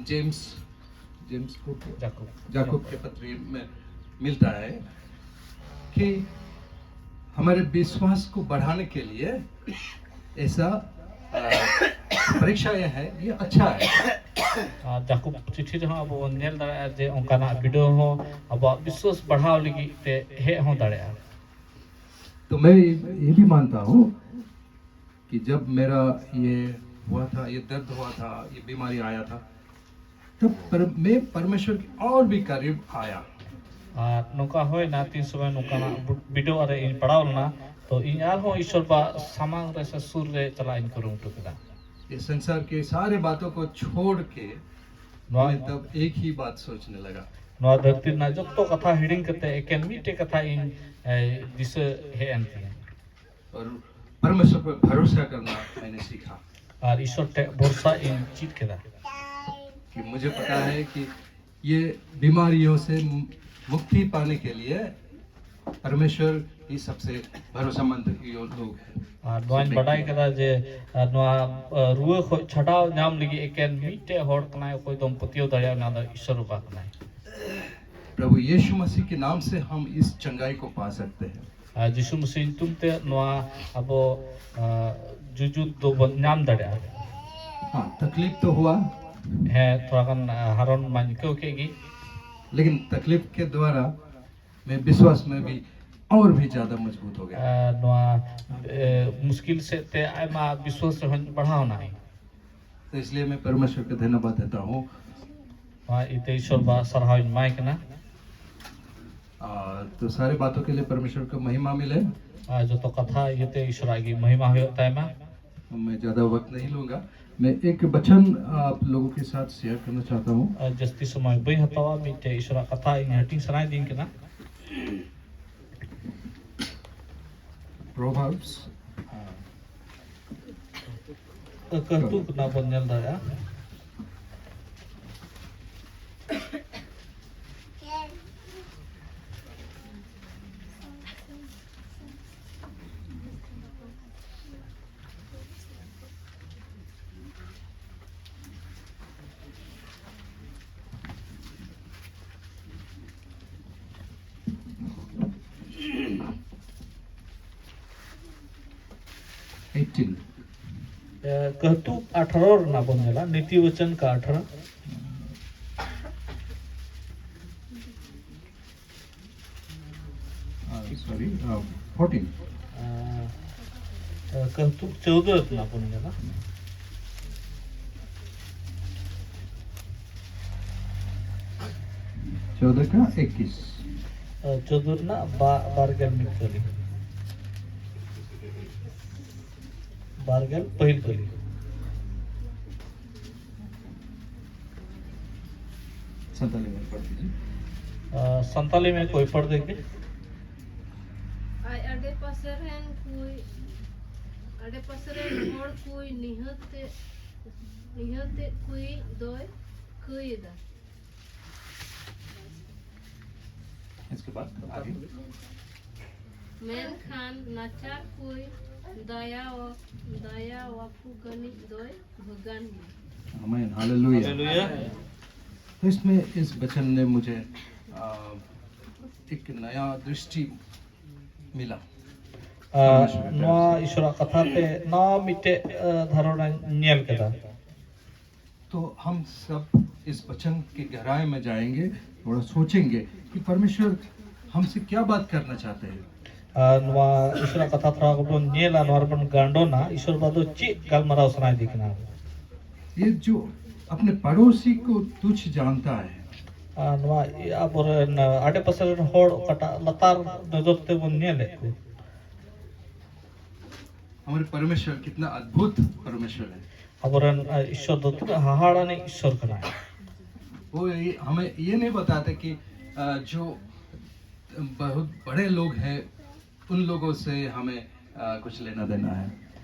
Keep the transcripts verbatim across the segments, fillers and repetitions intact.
James James को जाकूब। जाकूब के पत्री में मिलता है कि हमारे विश्वास को बढ़ाने के लिए ऐसा, अ, परीक्षा यह है, ये अच्छा है। ᱟᱨ ᱡᱟᱠᱚᱵ ᱪᱤᱴᱷᱤ ᱨᱮᱦᱚᱸ ᱟᱵᱚ ᱵᱚᱱ ᱧᱮᱞ ᱫᱟᱲᱮᱭᱟᱜᱼᱟ ᱡᱮ ᱚᱱᱠᱟᱱᱟᱜ ᱵᱤᱰᱟᱹᱣ ᱦᱚᱸ ᱟᱵᱚᱣᱟᱜ ᱵᱤᱥᱣᱟᱥ ᱵᱟᱲᱦᱟᱣ ᱞᱟᱹᱜᱤᱫ ᱛᱮ ᱦᱮᱡ ᱦᱚᱸ ᱫᱟᱲᱮᱭᱟᱜᱼᱟ᱾ तो मैं ये भी मानता हूँ कि जब मेरा ये हुआ था, ये दर्द हुआ था, ये बीमारी आया था, तब पर, मैं परमेश्वर के और भी करीब आया। ᱟᱨ ᱱᱚᱝᱠᱟ ᱦᱩᱭᱱᱟ, ᱛᱤᱱ ᱥᱚᱢᱚᱭ ᱱᱚᱝᱠᱟᱱᱟᱜ ᱵᱤᱰᱟᱹᱣ ᱨᱮ ᱤᱧ ᱯᱟᱲᱟᱣ ᱞᱮᱱᱟ, ᱛᱚ ᱤᱧ ᱟᱨᱦᱚᱸ ᱤᱥᱚᱨ ᱵᱟ ᱥᱟᱢᱟᱝ ᱨᱮ ᱥᱮ ᱥᱩᱨ ᱨᱮ ᱪᱟᱞᱟᱜ ᱤᱧ ᱠᱩᱨᱩᱢᱩᱴᱩ ᱠᱮᱫᱟ᱾ ये संसार के सारे बातों को छोड़ के ᱱᱚᱣᱟ मैं तब एक ही बात सोचने लगा। ᱱᱚᱣᱟ ᱫᱷᱟᱹᱨᱛᱤ ᱨᱮᱱᱟᱜ ᱡᱚᱛᱚ ᱠᱟᱛᱷᱟ ᱦᱤᱲᱤᱧ ᱠᱟᱛᱮ ᱮᱠᱮᱱ ᱢᱤᱫᱴᱮᱡ ᱠᱟᱛᱷᱟ ᱤᱧ, ᱮ, ᱫᱤᱥᱟᱹ ᱦᱮᱡ ᱮᱱ ᱛᱤᱧᱟ᱾ और परमेश्वर पर भरोसा करना मैंने सीखा। ᱟᱨ ᱤᱥᱚᱨ ᱴᱷᱮᱡ ᱵᱷᱚᱨᱥᱟ ᱤᱧ ᱪᱮᱫ ᱠᱮᱫᱟ᱾ कि मुझे पता है कि ये बीमारियों से मुक्ति पाने के लिए परमेश्वर ही सबसे भरोसेमंद लोग हैं। ᱟᱨ ᱱᱚᱣᱟᱧ ᱵᱟᱰᱟᱭ ᱠᱮᱫᱟ ᱡᱮ, ᱟᱨ ᱱᱚᱣᱟ, ᱟᱨ ᱨᱩᱣᱟᱹ ᱠᱷᱚᱱ ᱪᱷᱟᱰᱟᱣ ᱧᱟᱢ ᱞᱟᱹᱜᱤᱫ ᱮᱠᱮᱱ ᱢᱤᱫᱴᱮᱡ ᱦᱚᱲ ᱠᱟᱱᱟᱭ, ᱚᱠᱚᱭ ᱫᱚᱢ ᱯᱟᱹᱛᱭᱟᱹᱣ ᱫᱟᱲᱮᱭᱟᱜᱼᱟ, ᱚᱱᱟ ᱫᱚ ᱤᱥᱚᱨ ᱵᱟᱵᱟ ᱠᱟᱱᱟᱭ᱾ प्रभु यीशु मसीह के नाम से हम इस चंगाई को पा सकते हैं। ᱟᱨ ᱡᱤᱥᱩ ᱢᱟᱹᱥᱤ ᱧᱩᱛᱩᱢ ᱛᱮ ᱱᱚᱣᱟ ᱟᱵᱚ, ᱟᱨ, ᱡᱩᱡᱩᱫ ᱫᱚᱵᱚᱱ ᱧᱟᱢ ᱫᱟᱲᱮᱭᱟᱜᱼᱟ᱾ हाँ, तकलीफ तो हुआ। ᱦᱮᱸ, ᱛᱷᱚᱲᱟ ᱜᱟᱱ, ᱟᱨ, ᱦᱟᱨᱚᱱ ᱢᱟᱧ ᱟᱹᱭᱠᱟᱹᱣ ᱠᱮᱫ ᱜᱮ᱾ लेकिन तकलीफ के द्वारा मैं विश्वास में भी और भी ज्यादा मजबूत हो गया। ᱟᱨ ᱱᱚᱣᱟ, ᱮ, ᱢᱩᱥᱠᱤᱞ ᱥᱮᱫ ᱛᱮ ᱟᱭᱢᱟ ᱵᱤᱥᱣᱟᱥ ᱨᱮᱦᱚᱸᱧ ᱵᱟᱲᱦᱟᱣ ᱮᱱᱟ᱾ तो इसलिए मैं परमेश्वर का धन्यवाद देता हूँ। ᱱᱚᱣᱟ ᱤᱭᱟᱹᱛᱮ ᱤᱥᱚᱨ ᱵᱟ ᱥᱟᱨᱦᱟᱣ ᱤᱧ ᱮᱢᱟᱭ ᱠᱟᱱᱟ᱾ आ, तो सारे बातों के लिए परमेश्वर को महिमा मिले। ᱟᱨ ᱡᱚᱛᱚ ᱠᱟᱛᱷᱟ ᱤᱭᱟᱹᱛᱮ ᱤᱥᱚᱨᱟᱜ ᱜᱮ ᱢᱚᱦᱤᱢᱟ ᱦᱩᱭᱩᱜ ᱛᱟᱭᱢᱟ᱾ मैं ज्यादा वक्त नहीं लूंगा। मैं एक वचन आप लोगों के साथ शेयर करना चाहता हूँ। ᱟᱨ ᱡᱟᱹᱥᱛᱤ ᱥᱚᱢᱚᱭ ᱵᱟᱹᱧ ᱦᱟᱛᱟᱣᱟ, ᱢᱤᱫᱴᱮᱡ ᱤᱥᱚᱨᱟᱜ ᱠᱟᱛᱷᱟ ᱤᱧ ᱦᱟᱹᱴᱤᱧ ᱥᱟᱱᱟᱭᱮᱫᱤᱧ ᱠᱟᱱᱟ᱾ Proverbs, हाँ। ᱠᱟᱹᱦᱛᱩ ᱠᱟᱱᱟ ᱵᱚᱱ ᱧᱮᱞ ᱫᱟᱲᱮᱭᱟᱜᱼᱟ᱾ ᱠᱟᱹᱦᱛᱩ ᱟᱴᱷᱟᱨᱚ ᱨᱮᱱᱟᱜ ᱵᱚᱱ ᱧᱮᱞᱟ, ᱱᱤᱛᱤ ᱵᱚᱪᱚᱱ ᱠᱟ ᱟᱴᱷᱟᱨᱚ᱾ Sorry, fourteen. ᱠᱟᱹᱦᱛᱩ ᱪᱳᱫᱚ ᱨᱮᱱᱟᱜ ᱵᱚᱱ ᱧᱮᱞᱟ᱾ चौदह का इक्कीस। ᱪᱳᱫᱚ ᱨᱮᱱᱟᱜ ᱵᱟ- ᱵᱟᱨ ᱜᱮᱞ ᱢᱤᱫ ᱠᱟᱹᱞᱤ, ᱵᱟᱨ ᱜᱮᱞ ᱯᱟᱹᱦᱤᱞ ᱠᱟᱹᱞᱤ᱾ संताली में पढ़ दीजिए। ᱥᱟᱱᱛᱟᱞᱤ ᱢᱮ ᱠᱚᱭ ᱯᱟᱲ ᱫᱮᱜᱮ᱾ ᱟᱡ ᱟᱰᱮ ᱯᱟᱥᱮ ᱨᱮᱱ ᱠᱩᱭ ᱟᱰᱮ ᱯᱟᱥᱮ ᱨᱮᱱ ᱦᱚᱲ ᱠᱩᱭ ᱱᱤᱦᱟᱹᱛ ᱛᱮ ᱱᱤᱦᱟᱹᱛ ᱛᱮ ᱠᱩᱭ ᱫᱚᱭ ᱠᱟᱹᱭ ᱮᱫᱟ᱾ इसके बाद आगे। ᱢᱮᱱᱠᱷᱟᱱ ᱱᱟᱪᱟᱨ ᱠᱩᱭ ᱫᱟᱭᱟ ᱫᱟᱭᱟ ᱣᱟᱯᱩ ᱜᱟᱹᱱᱤᱡ ᱫᱚᱭ ᱵᱷᱟᱹᱜᱟᱱ ᱜᱮᱭᱟ᱾ आमीन, हालेलुया। तो इसमें, इस वचन ने मुझे आ, एक नया दृष्टि मिला। ᱟᱨ ᱱᱚᱣᱟ ᱤᱥᱚᱨᱟᱜ ᱠᱟᱛᱷᱟ ᱛᱮ ᱱᱟᱣᱟ ᱢᱤᱫᱴᱮᱡ ᱟᱸ, ᱫᱷᱟᱨᱚᱱᱟᱧ ᱧᱮᱞ ᱠᱮᱫᱟ᱾ तो हम सब इस वचन की गहराई में जाएंगे, थोड़ा सोचेंगे कि परमेश्वर हमसे क्या बात करना चाहते हैं। ᱟᱨ ᱱᱚᱣᱟ ᱤᱥᱚᱨᱟᱜ ᱠᱟᱛᱷᱟ ᱛᱷᱚᱲᱟ ᱵᱚᱱ ᱧᱮᱞᱟ, ᱱᱚᱣᱟ ᱨᱮᱵᱚᱱ ᱜᱟᱱᱰᱚᱱᱟ, ᱤᱥᱚᱨ ᱵᱟᱵᱟ ᱫᱚ ᱪᱮᱫ ᱜᱟᱞᱢᱟᱨᱟᱣ ᱥᱟᱱᱟᱭᱮᱫᱮ ᱠᱟᱱᱟ᱾ ये जो अपने पड़ोसी को तुच्छ जानता है, ᱟᱨ ᱱᱚᱣᱟ ᱟᱵᱚᱨᱮᱱ ᱟᱰᱮ ᱯᱟᱥᱮ ᱨᱮᱱ ᱦᱚᱲ ᱚᱠᱟᱴᱟᱜ ᱞᱟᱛᱟᱨ ᱱᱚᱡᱚᱨ ᱛᱮᱵᱚᱱ ᱧᱮᱞᱮᱫ ᱠᱚ, हमारे परमेश्वर कितना अद्भुत परमेश्वर है। ᱟᱵᱚᱨᱮᱱ ᱟᱸ, ᱤᱥᱚᱨ ᱫᱚ ᱛᱤᱱᱟᱹᱜ ᱦᱟᱦᱟᱲᱟᱱᱤᱡ ᱤᱥᱚᱨ ᱠᱟᱱᱟᱭ᱾ वो ये, हमें ये नहीं बताते कि आ, जो बहुत बड़े लोग हैं, उन लोगों से हमें आ, कुछ लेना देना है।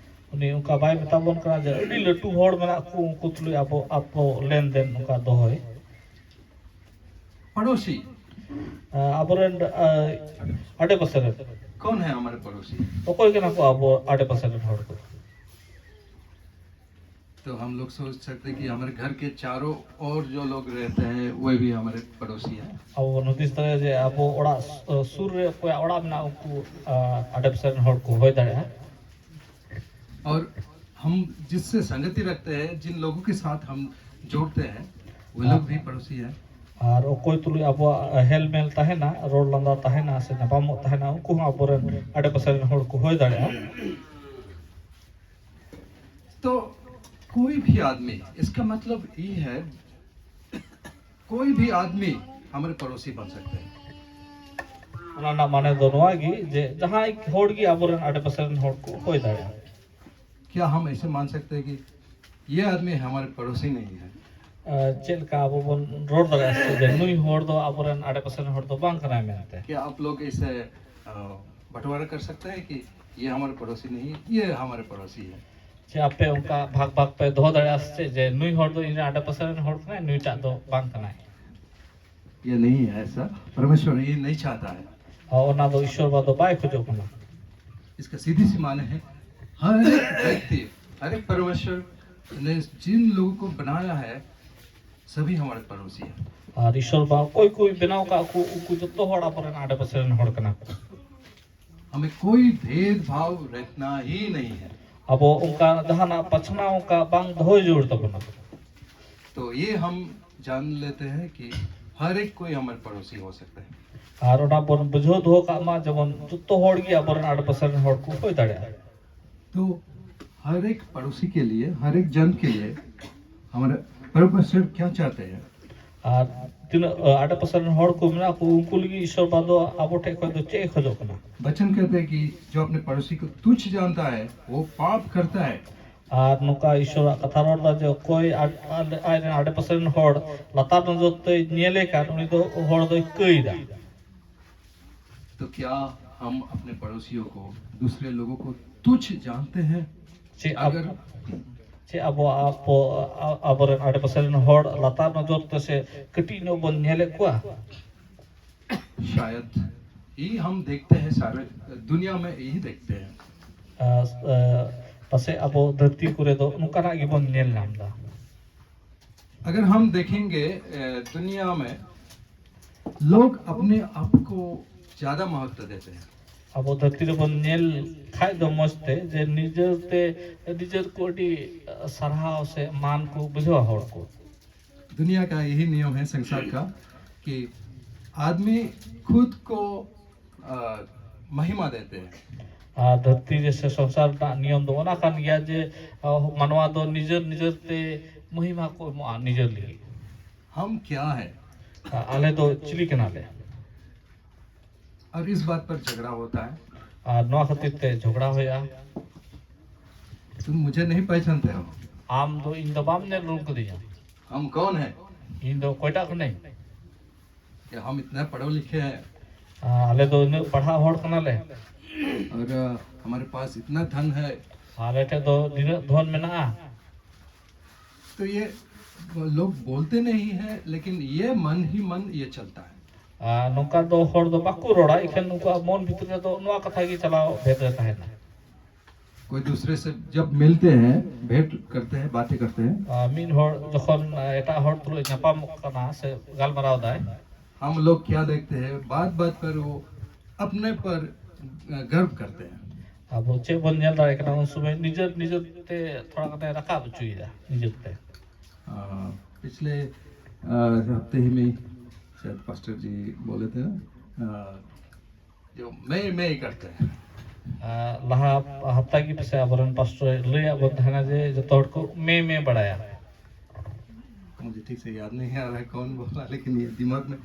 ᱩᱱᱤ ᱚᱱᱠᱟ ᱵᱟᱭ ᱢᱮᱛᱟ ᱵᱚᱱ ᱠᱟᱱᱟ ᱡᱮ ᱟᱹᱰᱤ ᱞᱟᱹᱴᱩ ᱦᱚᱲ ᱢᱮᱱᱟᱜ ᱠᱚ, ᱩᱱᱠᱩ ᱛᱩᱞᱩᱡ ᱟᱵᱚ ᱟᱵᱚ ᱞᱮᱱᱫᱮᱱ ᱚᱱᱠᱟ ᱫᱚᱦᱚᱭ᱾ पड़ोसी, ᱟᱸ, ᱟᱵᱚᱨᱮᱱ ᱟᱸ, ᱟᱰᱮ ᱯᱟᱥᱮ ᱨᱮᱱ कौन है हमारे पड़ोसी? ᱚᱠᱚᱭ ᱠᱟᱱᱟ ᱠᱚ ᱟᱵᱚ ᱟᱰᱮ ᱯᱟᱥᱮ ᱨᱮᱱ ᱦᱚᱲ ᱠᱚ? तो हम लोग सोच सकते हैं कि हमारे घर के चारों ओर जो लोग रहते हैं, वे भी हमारे पड़ोसी हैं। ᱟᱵᱚ ᱵᱚᱱ ᱦᱩᱫᱤᱥ ᱫᱟᱲᱮᱭᱟᱜᱼᱟ ᱡᱮ ᱟᱵᱚ ᱚᱲᱟᱜ ᱥᱩᱨ ᱨᱮ ᱚᱠᱚᱭᱟᱜ ᱚᱲᱟᱜ ᱢᱮᱱᱟᱜᱼᱟ, ᱩᱱᱠᱩ ᱟᱸ, ᱟᱰᱮ ᱯᱟᱥᱮ ᱨᱮᱱ ᱦᱚᱲ ᱠᱚ ᱦᱩᱭ ᱫᱟᱲᱮᱭᱟᱜᱼᱟ᱾ और हम जिससे संगति रखते हैं, जिन लोगों के साथ हम जुड़ते हैं, वे लोग भी पड़ोसी हैं। ᱟᱨ ᱚᱠᱚᱭ ᱛᱩᱞᱩᱡ ᱟᱵᱚᱣᱟᱜ ᱦᱮᱞᱢᱮᱞ ᱛᱟᱦᱮᱱᱟ, ᱨᱚᱲ ᱞᱟᱸᱫᱟ ᱛᱟᱦᱮᱱᱟ ᱥᱮ ᱧᱟᱯᱟᱢᱚᱜ ᱛᱟᱦᱮᱱᱟ, ᱩᱱᱠᱩ ᱦᱚᱸ ᱟᱵᱚᱨᱮᱱ ᱟᱰᱮᱯᱟᱥᱮ ᱨᱮᱱ ᱦᱚᱲ ᱠᱚ ᱦᱩᱭ ᱫᱟᱲᱮᱭᱟᱜᱼᱟ᱾ तो कोई भी आदमी, इसका मतलब ये है, कोई भी आदमी हमारे पड़ोसी बन सकते हैं। ᱚᱱᱟ ᱨᱮᱱᱟᱜ ᱢᱟᱱᱮ ᱫᱚ ᱱᱚᱣᱟ ᱜᱮ ᱡᱮ ᱡᱟᱦᱟᱸᱭ ᱦᱚᱲ ᱜᱮ ᱟᱵᱚᱨᱮᱱ ᱟᱰᱮᱯᱟᱥᱮ ᱨᱮᱱ ᱦᱚᱲ ᱠᱚ ᱦᱩᱭ ᱫᱟᱲᱮᱭᱟᱜᱼᱟ᱾ क्या हम ऐसे मान सकते हैं कि ये आदमी हमारे पड़ोसी नहीं है? ᱪᱮᱫ ᱞᱮᱠᱟ ᱟᱵᱚ ᱵᱚᱱ ᱨᱚᱲ ᱫᱟᱲᱮᱭᱟᱜᱼᱟ ᱥᱮ ᱡᱮ ᱱᱩᱭ ᱦᱚᱲ ᱫᱚ ᱟᱵᱚᱨᱮᱱ ᱟᱰᱮᱯᱟᱥᱮ ᱨᱮᱱ ᱦᱚᱲ ᱫᱚ ᱵᱟᱝ ᱠᱟᱱᱟᱭ ᱢᱮᱱᱛᱮ? क्या आप लोग इसे अ, बंटवारा कर सकते हैं कि ये हमारे पड़ोसी नहीं है, ये हमारे पड़ोसी है? ᱪᱮ ᱟᱯᱮ ᱚᱱᱠᱟ ᱵᱷᱟᱜᱽ ᱵᱷᱟᱜᱽ ᱯᱮ ᱫᱚᱦᱚ ᱫᱟᱲᱮᱭᱟᱜᱼᱟ ᱥᱮ ᱪᱮᱫ ᱡᱮ ᱱᱩᱭ ᱦᱚᱲ ᱫᱚ ᱤᱧ ᱨᱮᱱ ᱟᱰᱮᱯᱟᱥᱮ ᱨᱮᱱ ᱦᱚᱲ ᱠᱟᱱᱟᱭ, ᱱᱩᱭᱴᱟᱜ ᱫᱚ ᱵᱟᱝ ᱠᱟᱱᱟᱭ? ये नहीं है ऐसा। परमेश्वर ये नहीं चाहता है। ᱚᱱᱟ ᱫᱚ ᱤᱥᱚᱨ ᱵᱟᱵᱟ ᱫᱚ ᱵᱟᱭ ᱠᱷᱚᱡᱚᱜ ᱠᱟᱱᱟ᱾ इसका सीधी सी माने है, हर एक व्यक्ति, हर एक परमेश्वर ने जिन लोगों को बनाया है, सभी हमारे पड़ोसी हैं। ᱟᱨ ᱤᱥᱚᱨ ᱵᱟᱵᱟ ᱚᱠᱚᱭ ᱠᱚᱭ ᱵᱮᱱᱟᱣ ᱟᱠᱟᱫ ᱠᱚ, ᱩᱱᱠᱩ ᱡᱚᱛᱚ ᱦᱚᱲ ᱟᱵᱚᱨᱮᱱ ᱟᱰᱮᱯᱟᱥᱮ ᱨᱮᱱ ᱦᱚᱲ ᱠᱟᱱᱟ ᱠᱚ᱾ हमें कोई भेदभाव रखना ही नहीं है। ᱟᱵᱚ ᱚᱱᱠᱟ ᱡᱟᱦᱟᱱᱟᱜ ᱯᱟᱪᱷᱱᱟᱣ ᱚᱱᱠᱟ ᱵᱟᱝ ᱫᱚᱦᱚᱭ ᱡᱟᱹᱨᱩᱲ ᱛᱟᱵᱚᱱᱟ᱾ तो ये हम जान लेते हैं कि हर एक कोई हमारे पड़ोसी हो सकता है। ᱟᱨ ᱚᱱᱟ ᱵᱚᱱ ᱵᱩᱡᱷᱟᱹᱣ ᱫᱚᱦᱚ ᱠᱟᱜ ᱢᱟ ᱡᱮᱢᱚᱱ ᱡᱚᱛᱚ ᱦᱚᱲ ᱜᱮ ᱟᱵᱚᱨᱮᱱ ᱟᱰᱮᱯᱟᱥᱮ ᱨᱮᱱ ᱦᱚᱲ ᱠᱚ ᱦᱩᱭ ᱫᱟᱲᱮᱭᱟᱜᱼᱟ᱾ तो हर एक पड़ोसी के लिए, हर एक जन के लिए हमारे परमेश्वर क्या चाहते हैं? ᱟᱨ ᱛᱤᱱᱟᱹᱜ ᱟᱰᱮᱯᱟᱥᱮ ᱨᱮᱱ ᱦᱚᱲ ᱠᱚ ᱢᱮᱱᱟᱜ ᱠᱚ, ᱩᱱᱠᱩ ᱞᱟᱹᱜᱤᱫ ᱤᱥᱚᱨ ᱵᱟᱵᱟ ᱫᱚ ᱟᱵᱚ ᱴᱷᱮᱱ ᱠᱷᱚᱱ ᱫᱚ ᱪᱮᱫ ᱮ ᱠᱷᱚᱡᱚᱜ ᱠᱟᱱᱟ? वचन कहते हैं कि जो अपने पड़ोसी को तुच्छ जानता है, वो पाप करता है। ᱟᱨ ᱱᱚᱝᱠᱟ ᱤᱥᱚᱨᱟᱜ ᱠᱟᱛᱷᱟ ᱨᱚᱲ ᱫᱟ ᱡᱮ ᱚᱠᱚᱭ ᱟᱡ ᱟᱡ ᱨᱮᱱ ᱟᱰᱮᱯᱟᱥᱮ ᱨᱮᱱ ᱦᱚᱲ ᱞᱟᱛᱟᱨ ᱱᱚᱡᱚᱨ ᱛᱮᱭ ᱧᱮᱞᱮ ᱠᱟᱱ, ᱩᱱᱤ ᱫᱚ ᱦᱚᱲ ᱫᱚᱭ ᱠᱟᱹᱭ ᱫᱟ᱾ तो क्या हम अपने पड़ोसियों को, दूसरे लोगों को तुच्छ जानते हैं? ᱪᱮᱫ ᱟᱵᱚ ᱪᱮᱫ ᱟᱵᱚ ᱟᱵᱚ ᱟᱵᱚᱨᱮᱱ ᱟᱰᱮᱯᱟᱥᱮ ᱨᱮᱱ ᱦᱚᱲ ᱞᱟᱛᱟᱨ ᱱᱚᱡᱚᱨ ᱛᱮ ᱥᱮ ᱠᱟᱹᱴᱤᱡ ᱧᱚᱜ ᱵᱚᱱ ᱧᱮᱞᱮᱫ ᱠᱚᱣᱟ? शायद ये हम देखते हैं, सारे दुनिया में यही देखते हैं। ᱯᱟᱥᱮᱡ ᱟᱵᱚ ᱫᱷᱟᱹᱨᱛᱤ ᱠᱚᱨᱮ ᱫᱚ ᱱᱚᱝᱠᱟᱱᱟᱜ ᱜᱮᱵᱚᱱ ᱧᱮᱞ ᱧᱟᱢ ᱮᱫᱟ᱾ अगर हम देखेंगे, अ, दुनिया में लोग अपने आप को ज्यादा महत्व देते हैं। ᱟᱵᱚ ᱫᱷᱟᱹᱨᱛᱤ ᱨᱮᱵᱚᱱ ᱧᱮᱞ ᱠᱷᱟᱡ ᱫᱚ ᱢᱚᱡᱽ ᱛᱮ, ᱡᱮ ᱱᱤᱡᱮᱨ ᱛᱮ ᱱᱤᱡᱮᱨ ᱠᱚ ᱟᱹᱰᱤ ᱥᱟᱨᱦᱟᱣ ᱥᱮ ᱢᱟᱱ ᱠᱚ ᱵᱩᱡᱷᱟᱹᱣᱟ ᱦᱚᱲ ᱠᱚ᱾ दुनिया का यही नियम है संसार का कि आदमी खुद को अ, महिमा देते हैं। ᱟᱨ ᱫᱷᱟᱹᱨᱛᱤ ᱨᱮ ᱥᱮ ᱥᱚᱝᱥᱟᱨ ᱨᱮᱱᱟᱜ ᱱᱤᱭᱚᱢ ᱫᱚ ᱚᱱᱟ ᱠᱟᱱ ᱜᱮᱭᱟ ᱡᱮ ᱟᱸ, ᱢᱟᱱᱣᱟ ᱫᱚ ᱱᱤᱡᱮᱨ ᱱᱤᱡᱮᱨ ᱛᱮ ᱢᱚᱦᱤᱢᱟ ᱠᱚ ᱮᱢᱚᱜᱼᱟ ᱱᱤᱡᱮᱨ ᱞᱟᱹᱜᱤᱫ᱾ हम क्या है? ᱟᱸ, ᱟᱞᱮ ᱫᱚ ᱪᱤᱞᱤ ᱠᱟᱱᱟᱞᱮ? और इस बात पर झगड़ा होता है। ᱟᱨ ᱱᱚᱣᱟ ᱠᱷᱟᱹᱛᱤᱨ ᱛᱮ ᱡᱷᱚᱜᱽᱲᱟ ᱦᱩᱭᱩᱜᱼᱟ᱾ तुम मुझे नहीं पहचानते हो। ᱟᱢ ᱫᱚ ᱤᱧ ᱫᱚ ᱵᱟᱢ ᱧᱮᱞ ᱩᱨᱩᱢ ᱠᱟᱹᱫᱤᱧᱟ᱾ हम कौन है? ᱤᱧ ᱫᱚ ᱚᱠᱚᱭᱴᱟᱜ ᱠᱟᱹᱱᱟᱹᱧ? कि हम इतना पढ़े लिखे हैं ᱟᱸ, ᱟᱞᱮ ᱫᱚ ᱩᱱᱟᱹᱜ ᱯᱟᱲᱦᱟᱣ ᱦᱚᱲ ᱠᱟᱱᱟᱞᱮ᱾ और अ, हमारे पास इतना धन है। ᱟᱞᱮ ᱴᱷᱮᱱ ᱫᱚ ᱱᱤᱱᱟᱹᱜ ᱫᱷᱚᱱ ᱢᱮᱱᱟᱜᱼᱟ᱾ तो ये लोग बोलते नहीं है, लेकिन ये मन ही मन ये चलता है। ᱟᱨ ᱱᱚᱝᱠᱟ ᱫᱚ ᱦᱚᱲ ᱫᱚ ᱵᱟᱠᱚ ᱨᱚᱲᱟ, ᱮᱱᱠᱷᱟᱱ ᱩᱱᱠᱩᱣᱟᱜ ᱢᱚᱱ ᱵᱷᱤᱛᱨᱤ ᱨᱮᱫᱚ ᱱᱚᱣᱟ ᱠᱟᱛᱷᱟ ᱜᱮ ᱪᱟᱞᱟᱣ ᱵᱷᱮᱫ ᱨᱮ ᱛᱟᱦᱮᱱᱟ᱾ कोई दूसरे से जब मिलते हैं, भेंट करते हैं, बातें करते हैं, ᱟᱨ ᱢᱤᱫ ᱦᱚᱲ ᱡᱚᱠᱷᱚᱱ ᱮᱴᱟᱜ ᱦᱚᱲ ᱛᱩᱞᱩᱡ ᱧᱟᱯᱟᱢᱚᱜ ᱠᱟᱱᱟ ᱥᱮ ᱜᱟᱞᱢᱟᱨᱟᱣ ᱫᱟᱭ, हम लोग क्या देखते हैं, बात बात पर वो अपने पर गर्व करते हैं। ᱟᱵᱚ ᱪᱮᱫ ᱵᱚᱱ ᱧᱮᱞ ᱫᱟᱲᱮᱭᱟᱜ ᱠᱟᱱᱟ, ᱩᱱ ᱥᱚᱢᱚᱭ ᱱᱤᱡᱮᱨ ᱱᱤᱡᱮᱨ ᱛᱮ ᱛᱷᱚᱲᱟ ᱠᱟᱛᱮ ᱨᱟᱠᱟᱵ ᱦᱚᱪᱚᱭᱮᱫᱟ ᱱᱤᱡᱮᱨ ᱛᱮ᱾ अ, पिछले अ, हफ्ते ही में शायद पास्टर जी बोले थे अ, जो मैं मैं ही करते हैं। ᱟᱨ ᱞᱟᱦᱟ ᱦᱟᱯᱛᱟ ᱜᱮ ᱯᱟᱥᱮ ᱟᱵᱚᱨᱮᱱ ᱯᱟᱥᱴᱚᱨ ᱞᱟᱹᱭᱟᱫ ᱵᱚᱱ ᱛᱟᱦᱮᱱᱟ ᱡᱮ ᱡᱚᱛᱚ ᱦᱚᱲ ᱠᱚ ᱢᱮ ᱢᱮ ᱵᱟᱲᱟᱭᱟ᱾ मुझे ठीक से याद नहीं आ रहा है कौन बोला, लेकिन ये दिमाग में,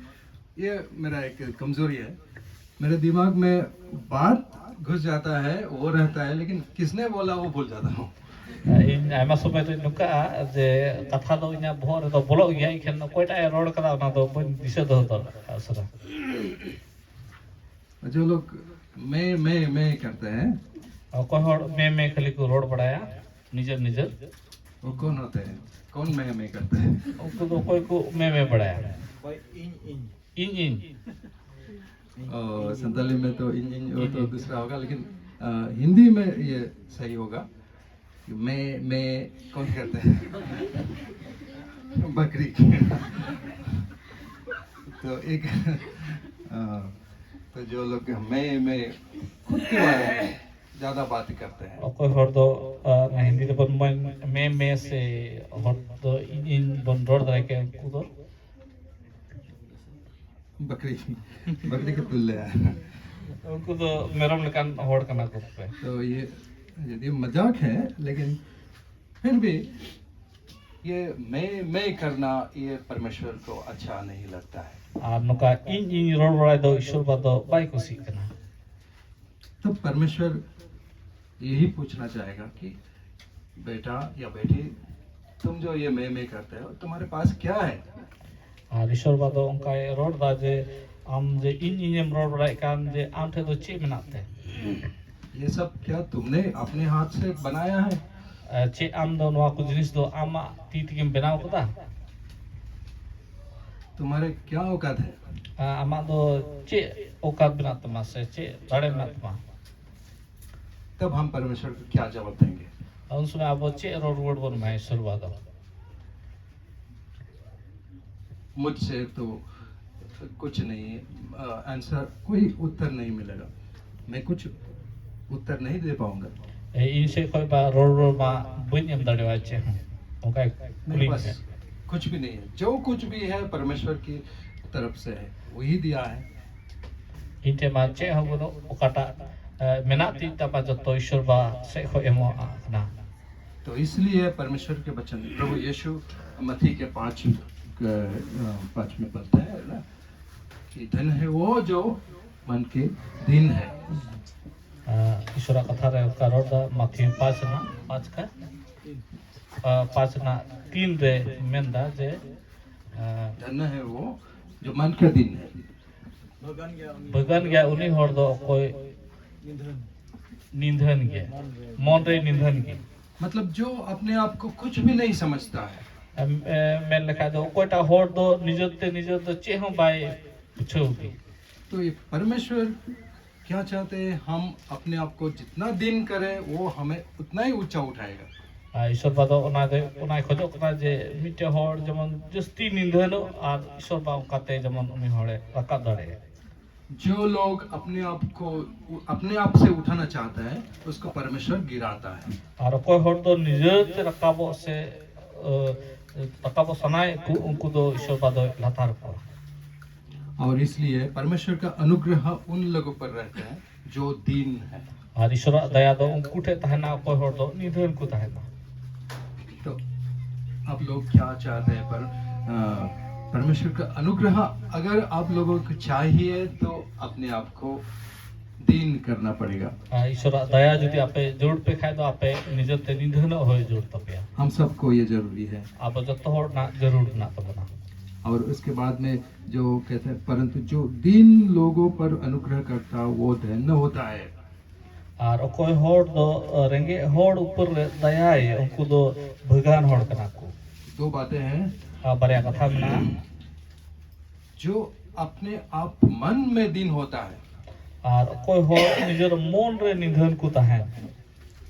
ये मेरा एक कमजोरी है। मेरे दिमाग में बात घुस जाता है, वो रहता है, लेकिन किसने बोला वो भूल जाता हूँ। ᱤᱧ ᱟᱭᱢᱟ ᱥᱚᱢᱚᱭ ᱫᱚᱧ ᱱᱚᱝᱠᱟᱜᱼᱟ ᱡᱮ ᱠᱟᱛᱷᱟ ᱫᱚ ᱤᱧᱟᱹᱜ ᱵᱚᱦᱚᱜ ᱨᱮᱫᱚ ᱵᱚᱞᱚᱜ ᱜᱮᱭᱟ, ᱮᱱᱠᱷᱟᱱ ᱚᱠᱚᱭᱴᱟᱜ ᱮ ᱨᱚᱲ ᱠᱟᱫᱟ ᱚᱱᱟ ᱫᱚ ᱵᱟᱹᱧ ᱫᱤᱥᱟᱹ ᱫᱚᱦᱚ ᱫᱟᱲᱮᱭᱟᱜᱼᱟ ᱩᱥᱟᱹᱨᱟ᱾ जो लोग मैं मैं मैं करते हैं, ᱚᱠᱚᱭ ᱦᱚᱲ ᱢᱮ ᱢᱮ ᱠᱷᱟᱹᱞᱤ ᱠᱚ ᱨᱚᱲ ᱵᱟᱲᱟᱭᱟ ᱱᱤᱡᱮᱨ ᱱᱤᱡᱮᱨ, वो कौन होते हैं? कौन मैं मैं करते हैं? ᱩᱱᱠᱩ ᱫᱚ ᱚᱠᱚᱭ ᱠᱚ ᱢᱮ ᱢᱮ ᱵᱟᱲᱟᱭᱟ? ᱚᱠᱚᱭ? ᱤᱧ ᱤᱧ ᱤᱧ ᱤᱧ और संताली में तो इन इन वो तो दूसरा होगा, लेकिन अ, हिंदी में ये सही होगा कि मैं मैं कौन करते हैं? बकरी। तो एक अ, तो जो लोग मैं मैं खुद के बारे में ज्यादा बात करते हैं। ᱚᱠᱚᱭ ᱦᱚᱲ ᱫᱚ ᱟᱨ ᱦᱤᱱᱫᱤ ᱛᱮᱵᱚᱱ ᱢᱮᱱ ᱢᱮ ᱢᱮ ᱥᱮ ᱦᱚᱲ ᱫᱚ ᱤᱧ ᱤᱧ ᱵᱚᱱ ᱨᱚᱲ ᱫᱟᱲᱮ ᱠᱮᱭᱟ, ᱩᱱᱠᱩ ᱫᱚ ᱵᱟᱠᱨᱤ ᱵᱟᱠᱨᱤ ᱠᱚ ᱛᱩᱞ ᱞᱮᱭᱟ᱾ ᱩᱱᱠᱩ ᱫᱚ ᱢᱮᱨᱚᱢ ᱞᱮᱠᱟᱱ ᱦᱚᱲ ᱠᱟᱱᱟ ᱠᱚ ᱯᱮ᱾ ᱛᱚ ᱤᱭᱟᱹ ᱡᱩᱫᱤ ᱢᱟᱡᱟᱠ ᱦᱮ ᱞᱮᱠᱤᱱ ᱯᱷᱤᱨ ᱵᱷᱤ ᱤᱭᱟᱹ ᱢᱮ ᱢᱮ ᱠᱟᱨᱱᱟ ᱤᱭᱟᱹ ᱯᱚᱨᱢᱮᱥᱣᱚᱨ ᱠᱚ ᱟᱪᱪᱷᱟ ᱱᱟᱦᱤ ᱞᱟᱜᱛᱟ ᱦᱮ᱾ ᱟᱨ ᱱᱚᱝᱠᱟ ᱤᱧ ᱤᱧ ᱨᱚᱲ ᱵᱟᱲᱟᱭ ᱫᱚ ᱤᱥᱚᱨ ᱵᱟ ᱫᱚ ᱵᱟᱭ ᱠᱩᱥᱤᱜ ᱠᱟᱱᱟ᱾ ᱛᱚ ᱯᱚᱨᱢᱮᱥᱣᱚᱨ ᱭᱮᱦᱤ ᱯᱩᱪᱷᱱᱟ ᱪᱟᱦᱮᱜᱟ ᱠᱤ ᱵᱮᱴᱟ ᱭᱟ ᱵᱮᱴᱤ ᱛᱩᱢ ᱡᱚ ᱭᱮ ᱢᱮ ᱢᱮ ᱠᱟᱨᱛᱮ ᱦᱚ ᱛᱩᱢᱦᱟᱨᱮ ᱯᱟᱥ ᱠᱭᱟ ᱦᱮ? ᱟᱨ ᱤᱥᱚᱨ ᱵᱟ ᱫᱚ ᱚᱱᱠᱟᱭ ᱨᱚᱲ ᱫᱟ ᱡᱮ ᱟᱢ ᱡᱮ ᱤᱧ ᱤᱧᱮᱢ ᱨᱚᱲ ᱵᱟᱲᱟᱭᱮᱫ ᱠᱟᱱ ᱡᱮ ᱟᱢ ᱴᱷᱮᱱ ᱫᱚ ᱪᱮᱫ ᱢᱮᱱᱟᱜ ᱛᱮ? ᱭᱮ ᱥᱟᱵ ᱠᱭᱟ ᱛᱩᱢᱱᱮ ᱟᱯᱱᱮ ᱦᱟᱛ ᱥᱮ ᱵᱟᱱᱟᱭᱟ ᱦᱮ? ᱪᱮᱫ ᱟᱢ ᱫᱚ ᱱᱚᱣᱟ ᱠᱚ ᱡᱤᱱᱤᱥ ᱫᱚ ᱟᱢᱟᱜ ᱛᱤ ᱛᱮᱜᱮᱢ ᱵᱮᱱᱟᱣ ᱠᱟᱫᱟ? ᱛᱩᱢᱦᱟᱨᱮ ᱠᱭᱟ ᱚᱣᱠᱟᱛ ᱦᱮ? ᱟᱢᱟᱜ ᱫᱚ ᱪᱮᱫ ᱚᱣᱠᱟᱛ ᱢᱮᱱᱟᱜ ᱛᱟᱢᱟ ᱥᱮ ᱪᱮᱫ ᱫᱟᱲᱮ ᱢᱮᱱᱟᱜ ᱛᱟᱢᱟ? ᱛᱚᱵ ᱦᱟᱢ ᱯᱚᱨᱢᱮᱥᱣᱚᱨ ᱠᱚ ᱠᱭᱟ ᱡᱟᱣᱟᱵ ᱫᱮᱝᱜᱮ? ᱩᱱ ᱥᱚᱢᱚᱭ ᱟᱵᱚ ᱪᱮᱫ ᱨᱚᱲ ᱨᱩᱣᱟᱹᱲ ᱵᱚᱱ ᱮᱢᱟᱭᱟ ᱤᱥᱚᱨ ᱵᱟ ᱫᱚ? ᱢᱩᱡᱷᱥᱮ ᱛᱚ ᱠᱩᱪᱷ ᱱᱟᱦᱤ ᱟᱱᱥᱟᱨ ᱠᱚᱭ ᱩᱛᱛᱚᱨ ᱱᱟᱦᱤ ᱢᱤᱞᱮᱜᱟ᱾ ᱢᱮ ᱠᱩᱪᱷ ᱩᱛᱛᱚᱨ ᱱᱟᱦᱤ ᱫᱮ ᱯᱟᱣᱩᱝᱜᱟ᱾ ᱤᱧ ᱥᱮᱫ ᱠᱷᱚᱱ ᱵᱟ ᱨᱚᱲ ᱨᱚᱲ ᱢᱟ ᱵᱟᱹᱧ ᱮᱢ ᱫᱟᱲᱮᱣᱟᱭᱟ ᱪᱮᱫ ᱦᱚᱸ᱾ ᱚᱱᱠᱟᱭ ᱠᱩᱞᱤᱧ ᱠᱟᱱᱟ᱾ ᱠᱩᱪᱷ ᱵᱷᱤ ᱱᱟᱦᱤ ᱦᱮ, ᱡᱚ ᱠᱩᱪᱷ ᱵᱷᱤ ᱦᱮ ᱯᱚᱨᱢᱮᱥᱣᱚᱨ ᱠᱤ ᱛᱚᱨᱚᱯ ᱥᱮ ᱦᱮ, ᱣᱚᱦᱤ ᱫᱤᱭᱟ ᱦᱮ᱾ ᱤᱧ ᱴᱷᱮᱱ ᱢᱟ ᱪᱮᱫ ᱦᱚᱸ ᱵᱟᱹᱱᱩᱜ, ᱚᱠᱟᱴᱟᱜ ᱢᱮᱱᱟᱜ ᱛᱤᱧ ᱛᱟᱢᱟ ᱡᱚᱛᱚ ᱤᱥᱚᱨ ᱵᱟ ᱥᱮᱫ ᱠᱷᱚᱱ ᱮᱢᱚᱜ ᱠᱟᱱᱟ᱾ ᱛᱚ ᱤᱥᱞᱤᱭᱮ ᱯᱚᱨᱢᱮᱥᱣᱚᱨ ᱠᱮ ᱵᱚᱪᱚᱱ ᱯᱨᱚᱵᱷᱩ ᱭᱤᱥᱩ ᱢᱟᱛᱷᱤ ᱠᱮ ᱯᱟᱸᱪ ᱯᱟᱸᱪ ᱢᱮ ᱯᱚᱲᱛᱟ ᱦᱮ ᱱᱟ ᱠᱤ ᱫᱷᱚᱱ ᱦᱮ ᱣᱚ ᱡᱚ ᱢᱚᱱ ᱠᱮ ᱫᱤᱱ ᱦᱮ᱾ ᱤᱥᱚᱨᱟᱜ ᱠᱟᱛᱷᱟ ᱨᱮ ᱚᱱᱠᱟ ᱨᱚᱲ ᱫᱟ ᱢᱟᱛᱷᱤ ᱯᱟᱸᱪ ᱨᱮᱱᱟᱜ ᱯᱟᱸᱪ ᱠᱟ ᱯᱟᱸᱪ ᱨᱮᱱᱟᱜ ᱛᱤᱱ ᱨᱮ ᱢᱮᱱᱫᱟ ᱡᱮ ᱫᱷᱚᱱ ᱦᱮ ᱣᱚ ᱡᱚ ᱢᱚᱱ ᱠᱮ ᱫᱤᱱ ᱦᱮ᱾ ᱵᱟᱹᱜᱟᱱ ᱜᱮᱭᱟ ᱩᱱᱤ ᱦᱚᱲ ᱫᱚ ᱚᱠᱚᱭ ᱱᱤᱫᱷᱟᱹᱱ ᱜᱮ, ᱢᱚᱱ ᱨᱮ ᱱᱤᱫᱷᱟᱹᱱ ᱜᱮ᱾ मतलब जो अपने आप को कुछ भी नहीं समझता है। ᱢᱮᱱ ᱞᱮᱠᱷᱟᱡ ᱫᱚ ᱚᱠᱚᱭᱴᱟᱜ ᱦᱚᱲ ᱫᱚ ᱱᱤᱡᱮᱛᱮ ᱱᱤᱡᱮ ᱫᱚ ᱪᱮᱫ ᱦᱚᱸ ᱵᱟᱭ ᱵᱩᱡᱷᱟᱹᱣ ᱜᱮ᱾ तो ये परमेश्वर क्या चाहते हैं, हम अपने आप को जितना दिन करें वो हमें उतना ही ऊंचा उठाएगा। ᱟᱨ ᱤᱥᱚᱨ ᱵᱟ ᱫᱚ ᱚᱱᱟ ᱫᱚ ᱚᱱᱟᱭ ᱠᱷᱚᱡᱚᱜ ᱠᱟᱱᱟ ᱡᱮ ᱢᱤᱫᱴᱮᱱ ᱦᱚᱲ ᱡᱮᱢᱚᱱ ᱡᱟᱹᱥᱛᱤ ᱱᱤᱫᱷᱟᱹᱱᱚᱜ ᱟᱨ ᱤᱥᱚᱨ ᱵᱟ ᱚᱱᱠᱟᱛᱮ ᱡᱮᱢᱚᱱ ᱩᱱᱤ ᱦᱚᱲᱮ ᱨᱟᱠᱟᱵ ᱫᱟᱲᱮᱭᱟᱜᱼᱟ᱾ जो लोग अपने आप को अपने आप से उठाना चाहता है, उसको परमेश्वर गिराता है। ᱟᱨ ᱚᱠᱚᱭ ᱦᱚᱲ ᱫᱚ ᱱᱤᱡᱮᱛᱮ ᱨᱟᱠᱟᱵᱚᱜ ᱥᱮ ᱟᱹ, ᱨᱟᱠᱟᱵᱚᱜ ᱥᱟᱱᱟᱭᱮᱫ ᱠᱚ, ᱩᱱᱠᱩ ᱫᱚ ᱤᱥᱚᱨ ᱵᱟ ᱫᱚᱭ ᱞᱟᱛᱟᱨ ᱠᱚᱣᱟ᱾ और इसलिए परमेश्वर का अनुग्रह उन लोगों पर रहता है जो दीन है। ᱟᱨ ᱤᱥᱚᱨᱟᱜ ᱫᱟᱭᱟ ᱫᱚ ᱩᱱᱠᱩ ᱴᱷᱮᱱ ᱛᱟᱦᱮᱱᱟ, ᱚᱠᱚᱭ ᱦᱚᱲ ᱫᱚ ᱱᱤᱫᱷᱟᱹᱱ ᱠᱚ ᱛᱟᱦᱮᱱᱟ᱾ तो आप लोग क्या चाहते हैं? पर अ, परमेश्वर का अनुग्रह अगर आप लोगों को चाहिए, तो अपने आप को दीन करना पड़ेगा। ᱟᱨ ᱤᱥᱚᱨᱟᱜ ᱫᱟᱭᱟ ᱡᱩᱫᱤ ᱟᱯᱮ ᱡᱟᱹᱨᱩᱲ ᱯᱮ ᱠᱷᱟᱡ ᱫᱚ ᱟᱯᱮ ᱱᱤᱡᱮᱛᱮ ᱱᱤᱫᱷᱟᱹᱱᱚᱜ ᱦᱩᱭ ᱡᱟᱹᱨᱩᱲ ᱛᱟᱯᱮᱭᱟ᱾ हम सबको ये जरूरी है। ᱟᱵᱚ ᱡᱚᱛᱚ ᱦᱚᱲ ᱨᱮᱱᱟᱜ ᱡᱟᱹᱨᱩᱲ ᱢᱮᱱᱟᱜ ᱛᱟᱵᱚᱱᱟ᱾ और उसके बाद में जो कहते हैं, परंतु जो दीन लोगों पर अनुग्रह करता, वो धन्य होता है। ᱟᱨ ᱚᱠᱚᱭ ᱦᱚᱲ ᱫᱚ ᱨᱮᱸᱜᱮᱡ ᱦᱚᱲ ᱩᱯᱚᱨ ᱨᱮ ᱫᱟᱭᱟᱭ, ᱩᱱᱠᱩ ᱫᱚ ᱵᱷᱟᱹᱜᱟᱱ ᱦᱚᱲ ᱠᱟᱱᱟ ᱠᱚ᱾ दो बातें हैं। ᱟᱨ ᱵᱟᱨᱭᱟ ᱠᱟᱛᱷᱟ ᱢᱮᱱᱟᱜᱼᱟ᱾ जो अपने आप मन में दीन होता है, ᱟᱨ ᱚᱠᱚᱭ ᱦᱚᱲ ᱱᱤᱡᱮᱨ ᱢᱚᱱ ᱨᱮ ᱱᱤᱫᱷᱟᱹᱱ ᱠᱚ ᱛᱟᱦᱮᱱ,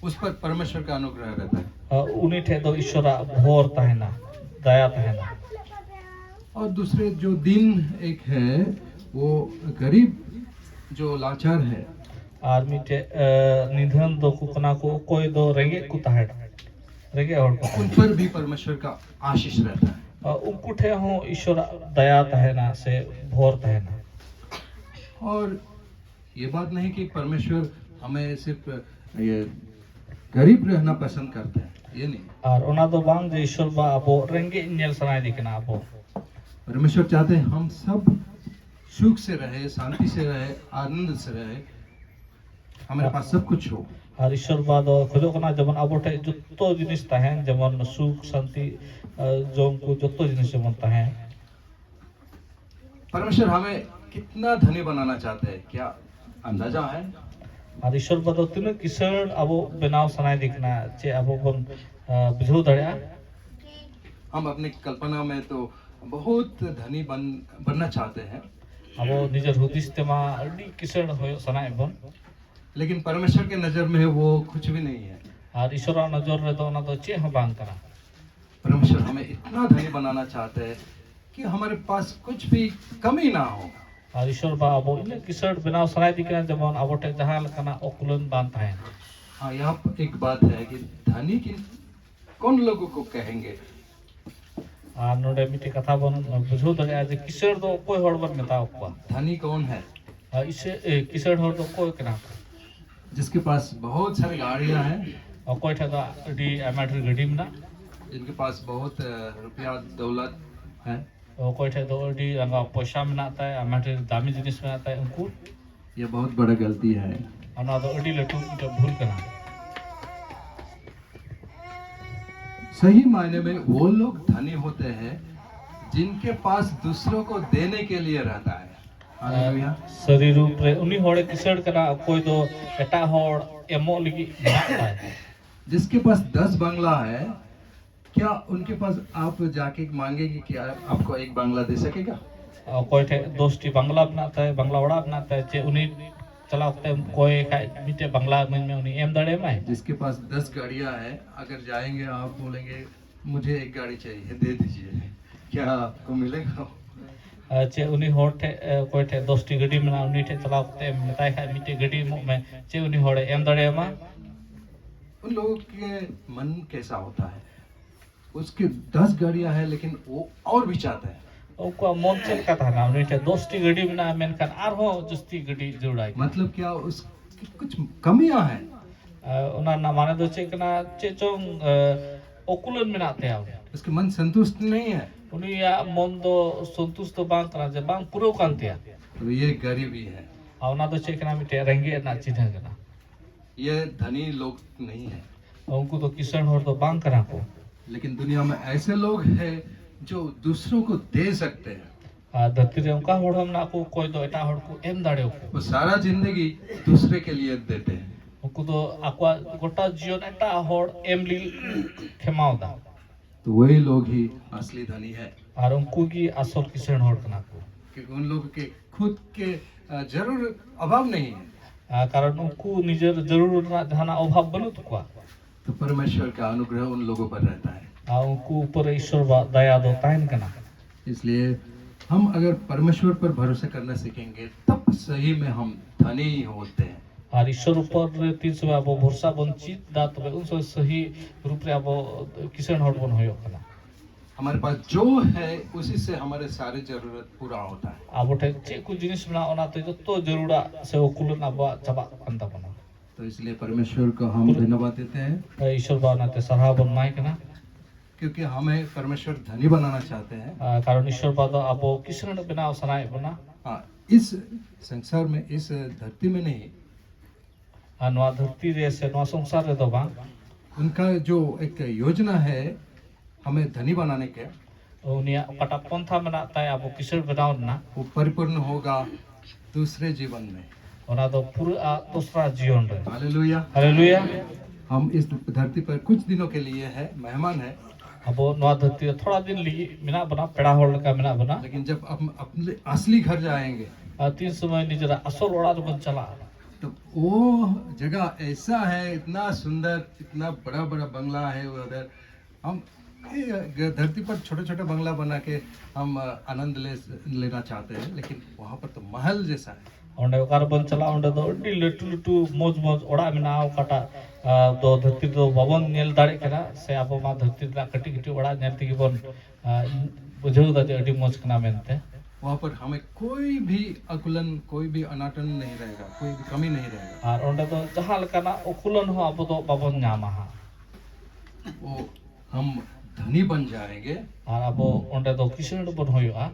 उस पर परमेश्वर का अनुग्रह रहता है। ᱟᱨ ᱩᱱᱤ ᱴᱷᱮᱡ ᱫᱚ ᱤᱥᱚᱨᱟᱜ ᱵᱷᱚᱨ ᱛᱟᱦᱮᱱᱟ, ᱫᱟᱭᱟ ᱛᱟᱦᱮᱱᱟ᱾ और दूसरे जो दीन एक है, वो गरीब, जो लाचार है, ᱟᱨ ᱢᱤᱫᱴᱮᱡ ᱮ, ᱱᱤᱫᱷᱟᱹᱱ ᱫᱚ ᱠᱚ ᱠᱟᱱᱟ ᱠᱚ ᱚᱠᱚᱭ ᱫᱚ ᱨᱮᱸᱜᱮᱡ ᱠᱚ ᱛᱟᱦᱮᱱᱟ, ᱨᱮᱸᱜᱮᱡ ᱦᱚᱲ ᱠᱚ उन ᱛᱟᱦᱮᱱᱟ᱾ पर भी परमेश्वर का आशीष रहता है। ᱟᱨ ᱩᱱᱠᱩ ᱴᱷᱮᱡ ᱦᱚᱸ ᱤᱥᱚᱨᱟᱜ ᱫᱟᱭᱟ ᱛᱟᱦᱮᱱᱟ ᱥᱮ ᱵᱷᱚᱨ ᱛᱟᱦᱮᱱᱟ᱾ और ये बात नहीं कि परमेश्वर हमें सिर्फ ये गरीब रहना पसंद करते हैं, ये नहीं। ᱟᱨ ᱚᱱᱟ ᱫᱚ ᱵᱟᱝ ᱡᱮ ᱤᱥᱚᱨ ᱵᱟ ᱟᱵᱚ ᱨᱮᱸᱜᱮᱡ ᱧᱮᱞ ᱥᱟᱱᱟᱭᱮᱫᱮ ᱠᱟᱱᱟ ᱟᱵᱚ᱾ परमेश्वर चाहते हैं हम सब सुख से रहे, शांति से रहे, आनंद से रहे, हमारे पास सब कुछ हो। ᱟᱨ ᱤᱥᱚᱨ ᱵᱟ ᱫᱚ ᱠᱷᱚᱡᱚᱜ ᱠᱟᱱᱟ ᱡᱮᱢᱚᱱ ᱟᱵᱚ ᱴᱷᱮᱡ ᱡᱚᱛᱚ ᱡᱤᱱᱤᱥ ᱛᱟᱦᱮᱱ, ᱡᱮᱢᱚᱱ ᱥᱩᱠ ᱥᱟᱱᱛᱤ, ᱟᱨ ᱡᱚᱢ ᱠᱚ ᱡᱚᱛᱚ ᱡᱤᱱᱤᱥ ᱡᱮᱢᱚᱱ ᱛᱟᱦᱮᱱ᱾ परमेश्वर हमें कितना धनी बनाना चाहते हैं, क्या अंदाजा है? ᱟᱨ ᱤᱥᱚᱨ ᱵᱟ ᱫᱚ ᱛᱤᱱᱟᱹᱜ ᱠᱤᱥᱟᱹᱬ ᱟᱵᱚ ᱵᱮᱱᱟᱣ ᱥᱟᱱᱟᱭᱮᱫᱮ ᱠᱟᱱᱟ, ᱪᱮᱫ ᱟᱵᱚ ᱵᱚᱱ ᱟᱨ, ᱵᱩᱡᱷᱟᱹᱣ ᱫᱟᱲᱮᱭᱟᱜᱼᱟ? हम अपनी कल्पना में तो बहुत धनी बन बनना चाहते हैं, ᱟᱵᱚ ᱱᱤᱡᱮᱨ ᱦᱩᱫᱤᱥ ᱛᱮᱢᱟ ᱟᱹᱰᱤ ᱠᱤᱥᱟᱹᱬ ᱦᱩᱭᱩᱜ ᱥᱟᱱᱟᱭᱮᱫ ᱵᱚᱱ, लेकिन परमेश्वर के नज़र में वो कुछ भी नहीं है। ᱟᱨ ᱤᱥᱚᱨᱟᱜ ᱱᱚᱡᱚᱨ ᱨᱮᱫᱚ ᱚᱱᱟ ᱫᱚ ᱪᱮᱫ ᱦᱚᱸ ᱵᱟᱝ ᱠᱟᱱᱟ᱾ परमेश्वर हमें इतना धनी बनाना चाहते हैं कि हमारे पास कुछ भी कमी ना हो। ᱟᱨ ᱤᱥᱚᱨ ᱵᱟ ᱟᱵᱚ ᱤᱱᱟᱹᱜ ᱠᱤᱥᱟᱹᱬ ᱵᱮᱱᱟᱣ ᱥᱟᱱᱟᱭᱮᱫᱮ ᱠᱟᱱᱟ, ᱡᱮᱢᱚᱱ ᱟᱵᱚ ᱴᱷᱮᱱ ᱡᱟᱦᱟᱸ ᱞᱮᱠᱟᱱᱟᱜ ᱚᱠᱩᱞᱟᱹᱱ ᱵᱟᱝ ᱛᱟᱦᱮᱱ᱾ हाँ, यहाँ पर एक बात है कि धनी किन, कौन लोगों को कहेंगे? ᱟᱨ ᱱᱚᱰᱮ ᱢᱤᱫᱴᱮᱡ ᱠᱟᱛᱷᱟ ᱵᱚᱱ ᱵᱩᱡᱷᱟᱹᱣ ᱫᱟᱲᱮᱭᱟᱜᱼᱟ ᱡᱮ ᱠᱤᱥᱟᱹᱬ ᱫᱚ ᱚᱠᱚᱭ ᱦᱚᱲ ᱵᱚᱱ ᱢᱮᱛᱟ ᱠᱚᱣᱟ? धनी कौन है? ᱟᱨ ᱤᱥᱟᱹ-, ᱮ, ᱠᱤᱥᱟᱹᱬ ᱦᱚᱲ ᱫᱚ ᱚᱠᱚᱭ ᱠᱟᱱᱟ ᱠᱚ? जिसके पास बहुत सारी गाड़ियां हैं। ᱚᱠᱚᱭ ᱴᱷᱮᱱ ᱫᱚ ᱟᱹᱰᱤ ᱟᱭᱢᱟ ᱰᱷᱮᱨ ᱜᱟᱹᱰᱤ ᱢᱮᱱᱟᱜᱼᱟ᱾ जिनके पास बहुत, अ, रुपया दौलत है। ᱚᱠᱚᱭ ᱴᱷᱮᱱ ᱫᱚ ᱟᱹᱰᱤ ᱨᱟᱸᱜᱟᱣ ᱯᱚᱭᱥᱟ ᱢᱮᱱᱟᱜ ᱛᱟᱭ, ᱟᱭᱢᱟ ᱰᱷᱮᱨ ᱫᱟᱢᱤ ᱡᱤᱱᱤᱥ ᱢᱮᱱᱟᱜ ᱛᱟᱭ, ᱩᱱᱠᱩ᱾ ये बहुत बड़ा गलती है। ᱚᱱᱟ ᱫᱚ ᱟᱹᱰᱤ ᱞᱟᱹᱴᱩ ᱢᱤᱫᱴᱮᱱ ᱵᱷᱩᱞ ᱠᱟᱱᱟ᱾ सही मायने में वो लोग धनी होते हैं जिनके पास दूसरों को देने के लिए रहता है। हालेलुया। ᱥᱟᱹᱨᱤ ᱨᱩᱯ ᱨᱮ ᱩᱱᱤ ᱦᱚᱲᱮ ᱠᱤᱥᱟᱹᱬ ᱠᱟᱱᱟ, ᱚᱠᱚᱭ ᱫᱚ ᱮᱴᱟᱜ ᱦᱚᱲ ᱮᱢᱚᱜ ᱞᱟᱹᱜᱤᱫ ᱢᱮᱱᱟᱜ ᱛᱟᱭ᱾ जिसके पास दस बंगला है, क्या उनके पास आप जाके मांगेंगे कि आप, आपको एक बंगला दे सकेगा? ᱚᱠᱚᱭ ᱴᱷᱮᱱ ᱫᱚᱥ ᱴᱤ ᱵᱟᱝᱞᱟ ᱢᱮᱱᱟᱜ ᱛᱟᱭ, ᱵᱟᱝᱞᱟ ᱚᱲᱟᱜ ᱢᱮᱱᱟᱜ ᱛᱟᱭ, ᱪᱮᱫ ᱩᱱᱤ ᱪᱟᱞᱟᱣ ᱠᱟᱛᱮ ᱠᱚᱭ ᱠᱷᱟᱡ ᱢᱤᱫᱴᱮᱡ ᱵᱟᱝᱞᱟ ᱤᱢᱟᱹᱧ ᱢᱮ, ᱩᱱᱤ ᱮᱢ ᱫᱟᱲᱮᱭᱟᱢᱟᱭ? जिसके पास दस गाड़ियां हैं, अगर जाएंगे आप बोलेंगे, मुझे एक गाड़ी चाहिए, दे दीजिए, क्या आपको मिलेगा? ᱟᱨ ᱪᱮᱫ ᱩᱱᱤ ᱦᱚᱲ ᱴᱷᱮᱡ, ᱮ, ᱚᱠᱚᱭ ᱴᱷᱮᱡ ᱫᱚᱥ ᱴᱤ ᱜᱟᱹᱰᱤ ᱢᱮᱱᱟᱜᱼᱟ, ᱩᱱᱤ ᱴᱷᱮᱡ ᱪᱟᱞᱟᱣ ᱠᱟᱛᱮ ᱢᱮᱛᱟᱭ ᱠᱷᱟᱡ ᱢᱤᱫᱴᱮᱡ ᱜᱟᱹᱰᱤ ᱮᱢᱚᱜ ᱢᱮ, ᱪᱮᱫ ᱩᱱᱤ ᱦᱚᱲᱮ ᱮᱢ ᱫᱟᱲᱮᱭᱟᱢᱟ? उन लोगों के मन कैसा होता है? उसके दस गाड़ियां हैं, लेकिन वो और भी चाहता है। ᱩᱱᱠᱩᱣᱟᱜ ᱢᱚᱱ ᱪᱮᱫ ᱞᱮᱠᱟ ᱛᱟᱦᱮᱱᱟ? ᱩᱱᱤ ᱴᱷᱮᱡ ᱫᱚᱥ ᱴᱤ ᱜᱟᱹᱰᱤ ᱢᱮᱱᱟᱜᱼᱟ, ᱢᱮᱱᱠᱷᱟᱱ ᱟᱨᱦᱚᱸ ᱡᱟᱹᱥᱛᱤ ᱜᱟᱹᱰᱤ ᱡᱟᱹᱨᱩᱲᱟᱭ ᱠᱟᱱᱟ᱾ मतलब क्या उसकी कुछ कमियां हैं? ᱟᱨ ᱚᱱᱟ ᱨᱮᱱᱟᱜ ᱢᱟᱱᱮ ᱫᱚ ᱪᱮᱫ ᱠᱟᱱᱟ? ᱪᱮᱫ ᱪᱚᱝ, ᱮ, ᱚᱠᱩᱞᱟᱹᱱ ᱢᱮᱱᱟᱜ ᱛᱟᱭᱟ᱾ उसका मन संतुष्ट नहीं है। ᱩᱱᱤᱭᱟᱜ ᱢᱚᱱ ᱫᱚ ᱥᱚᱱᱛᱩᱥᱴ ᱫᱚ ᱵᱟᱝ ᱠᱟᱱᱟ, ᱡᱮ ᱵᱟᱝ ᱯᱩᱨᱟᱹᱣ ᱠᱟᱱ ᱛᱟᱭᱟ᱾ तो ये गरीबी है। ᱟᱨ ᱚᱱᱟ ᱫᱚ ᱪᱮᱫ ᱠᱟᱱᱟ? ᱢᱤᱫᱴᱮᱡ ᱨᱮᱸᱜᱮᱡ ᱨᱮᱱᱟᱜ ᱪᱤᱱᱦᱟᱹ ᱠᱟᱱᱟ᱾ ये धनी लोग नहीं है। ᱩᱱᱠᱩ ᱫᱚ ᱠᱤᱥᱟᱹᱬ ᱦᱚᱲ ᱫᱚ ᱵᱟᱝ ᱠᱟᱱᱟ ᱠᱚ᱾ लेकिन दुनिया में ऐसे लोग हैं जो दूसरों को दे सकते हैं। ᱟᱨ ᱫᱷᱟᱹᱨᱛᱤ ᱨᱮ ᱚᱱᱠᱟ ᱦᱚᱲ ᱦᱚᱸ ᱢᱮᱱᱟᱜ ᱠᱚ, ᱚᱠᱚᱭ ᱫᱚ ᱮᱴᱟᱜ ᱦᱚᱲ ᱠᱚ ᱮᱢ ᱫᱟᱲᱮᱭᱟᱠᱚ᱾ वो सारा जिंदगी दूसरे के लिए देते हैं। ᱩᱱᱠᱩ ᱫᱚ ᱟᱠᱚᱣᱟᱜ ᱜᱚᱴᱟ ᱡᱤᱭᱚᱱ ᱮᱴᱟᱜ ᱦᱚᱲ ᱮᱢ ᱞᱟᱹᱜᱤᱫ ᱠᱚ ᱠᱷᱮᱢᱟᱣ ᱫᱟ᱾ तो वही लोग ही असली धनी है। ᱟᱨ ᱩᱱᱠᱩ ᱜᱮ ᱟᱥᱚᱞ ᱠᱤᱥᱟᱹᱬ ᱦᱚᱲ ᱠᱟᱱᱟ ᱠᱚ᱾ क्योंकि उन लोगों के खुद के, अ, जरूर अभाव नहीं है। ᱟᱨ ᱠᱟᱨᱚᱱ ᱩᱱᱠᱩ ᱱᱤᱡᱮᱨ ᱡᱟᱹᱨᱩᱲ ᱨᱮᱱᱟᱜ ᱡᱟᱦᱟᱱᱟᱜ ᱚᱵᱷᱟᱵ ᱵᱟᱹᱱᱩᱜ ᱛᱟᱠᱚᱣᱟ᱾ तो परमेश्वर का अनुग्रह उन लोगों पर रहता है। ᱟᱨ ᱩᱱᱠᱩ ᱩᱯᱚᱨ ᱨᱮ ᱤᱥᱚᱨ ᱵᱟ ᱫᱟᱭᱟ ᱫᱚ ᱛᱟᱦᱮᱱ ᱠᱟᱱᱟ᱾ इसलिए हम अगर परमेश्वर पर भरोसा करना सीखेंगे, तब सही में हम धनी होते हैं। ᱟᱨ ᱤᱥᱚᱨ ᱩᱯᱚᱨ ᱨᱮ ᱛᱤᱱ ᱥᱚᱢᱚᱭ ᱟᱵᱚ ᱵᱷᱚᱨᱥᱟ ᱵᱚᱱ ᱪᱮᱫ ᱫᱟ, ᱛᱚᱵᱮ ᱩᱱ ᱥᱚᱢᱚᱭ ᱥᱟᱹᱦᱤ ᱨᱩᱯ ᱨᱮ ᱟᱵᱚ ᱠᱤᱥᱟᱹᱬ ᱦᱚᱲ ᱵᱚᱱ ᱦᱩᱭᱩᱜ ᱠᱟᱱᱟ᱾ हमारे पास जो है, उसी से हमारे सारे जरूरत पूरा होता है। ᱟᱵᱚ ᱴᱷᱮᱱ ᱪᱮᱫ ᱠᱚ ᱡᱤᱱᱤᱥ ᱢᱮᱱᱟᱜᱼᱟ, ᱚᱱᱟᱛᱮ ᱡᱚᱛᱚ ᱡᱟᱹᱨᱩᱲᱟᱜ ᱥᱮ ᱚᱠᱩᱞᱟᱹᱱ ᱟᱵᱚᱣᱟᱜ ᱪᱟᱵᱟᱜ ᱠᱟᱱ ᱛᱟᱵᱚᱱᱟ᱾ तो इसलिए परमेश्वर को हम पूरा धन्यवाद देते हैं। ᱤᱥᱚᱨ ᱵᱟ ᱚᱱᱟᱛᱮ ᱥᱟᱨᱦᱟᱣ ᱵᱚᱱ ᱮᱢᱟᱭ ᱠᱟᱱᱟ᱾ क्योंकि हमें परमेश्वर धनी बनाना चाहते हैं। ᱟᱨ ᱠᱟᱨᱚᱱ ᱤᱥᱚᱨ ᱵᱟ ᱫᱚ ᱟᱵᱚ ᱠᱤᱥᱟᱹᱬ ᱵᱮᱱᱟᱣ ᱥᱟᱱᱟᱭᱮᱫ ᱵᱚᱱᱟ᱾ हाँ, इस संसार में, इस धरती में नहीं। ᱟᱨ ᱱᱚᱣᱟ ᱫᱷᱟᱹᱨᱛᱤ ᱨᱮ ᱥᱮ ᱱᱚᱣᱟ ᱥᱚᱝᱥᱟᱨ ᱨᱮᱫᱚ ᱵᱟᱝ᱾ उनका जो एक योजना है हमें धनी बनाने के, ᱩᱱᱤᱭᱟᱜ ᱚᱠᱟᱴᱟᱜ ᱯᱚᱱᱛᱷᱟ ᱢᱮᱱᱟᱜ ᱛᱟᱭ ᱟᱵᱚ ᱠᱤᱥᱟᱹᱬ ᱵᱮᱱᱟᱣ ᱨᱮᱱᱟᱜ, वो परिपूर्ण होगा दूसरे जीवन में। ᱚᱱᱟ ᱫᱚ ᱯᱩᱨᱟᱹᱜᱼᱟ ᱫᱚᱥᱨᱟ ᱡᱤᱭᱚᱱ ᱨᱮ᱾ हालेलुया। ᱦᱟᱞᱮᱞᱩᱭᱟ। हम इस धरती पर कुछ दिनों के लिए है, मेहमान है। ᱟᱵᱚ ᱱᱚᱣᱟ ᱫᱷᱟᱹᱨᱛᱤ ᱨᱮ ᱛᱷᱚᱲᱟ ᱫᱤᱱ ᱞᱟᱹᱜᱤᱫ ᱢᱮᱱᱟᱜ ᱵᱚᱱᱟ, ᱯᱮᱲᱟ ᱦᱚᱲ ᱞᱮᱠᱟ ᱢᱮᱱᱟᱜ ᱵᱚᱱᱟ᱾ लेकिन जब हम अपने असली घर जाएंगे, ᱟᱨ ᱛᱤᱱ ᱥᱚᱢᱚᱭ ᱱᱤᱡᱮᱨᱟᱜ ᱟᱥᱚᱞ ᱚᱲᱟᱜ ᱨᱮᱵᱚᱱ ᱪᱟᱞᱟᱜᱼᱟ, तो वो जगह ऐसा है, इतना सुंदर, इतना बड़ा बड़ा बंगला है उधर। हम ये धरती पर छोटा छोटा बंगला बना के हम आनंद ले लेना चाहते हैं, लेकिन वहाँ पर तो महल जैसा है। ᱚᱸᱰᱮ ᱚᱠᱟ ᱨᱮᱵᱚᱱ ᱪᱟᱞᱟᱜᱼᱟ, ᱚᱸᱰᱮ ᱫᱚ ᱟᱹᱰᱤ ᱞᱟᱹᱴᱩ ᱞᱟᱹᱴᱩ ᱢᱚᱡᱽ ᱢᱚᱡᱽ ᱚᱲᱟᱜ ᱢᱮᱱᱟᱜᱼᱟ, ᱚᱠᱟᱴᱟᱜ ᱟᱨ ᱫᱚ ᱫᱷᱟᱹᱨᱛᱤ ᱨᱮᱫᱚ ᱵᱟᱵᱚᱱ ᱧᱮᱞ ᱫᱟᱲᱮᱭᱟᱜ ᱠᱟᱱᱟ, ᱥᱮ ᱟᱵᱚ ᱢᱟ ᱫᱷᱟᱹᱨᱛᱤ ᱨᱮᱱᱟᱜ ᱠᱟᱹᱴᱤᱡ ᱠᱟᱹᱴᱤᱡ ᱚᱲᱟᱜ ᱧᱮᱞ ᱛᱮᱜᱮ ᱵᱚᱱ, ᱟᱨ, ᱵᱩᱡᱷᱟᱹᱣ ᱮᱫᱟ ᱡᱮ ᱟᱹᱰᱤ ᱢᱚᱡᱽ ᱠᱟᱱᱟ ᱢᱮᱱᱛᱮ᱾ वहाँ पर हमें कोई भी अकुलन, कोई भी अनाटन नहीं रहेगा, कोई भी कमी नहीं रहेगा। ᱟᱨ ᱚᱸᱰᱮ ᱫᱚ ᱡᱟᱦᱟᱸ ᱞᱮᱠᱟᱱᱟᱜ ᱚᱠᱩᱞᱟᱹᱱ ᱦᱚᱸ ᱟᱵᱚ ᱫᱚ ᱵᱟᱵᱚᱱ ᱧᱟᱢᱟ ᱦᱟᱸᱜ᱾ वो हम धनी बन जाएंगे। ᱟᱨ ᱟᱵᱚ ᱚᱸᱰᱮ ᱫᱚ ᱠᱤᱥᱟᱹᱬ ᱵᱚᱱ ᱦᱩᱭᱩᱜᱼᱟ᱾